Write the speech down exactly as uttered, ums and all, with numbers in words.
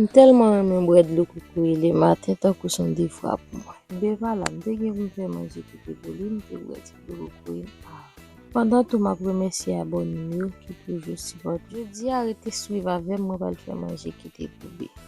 M tèlman renmen bwè dlo kokoye le maten, tankou se yon devwa pou mwen. Byen pa la, m te gen pou m fè manje kite pou li, m te bwè ti dlo kokoye m avan. Pandan tou, m ap remèsye abòne m yo ki toujou sipòte. Jodi a, rete swiv avè m, mwen pral fè manje kite pou bebe.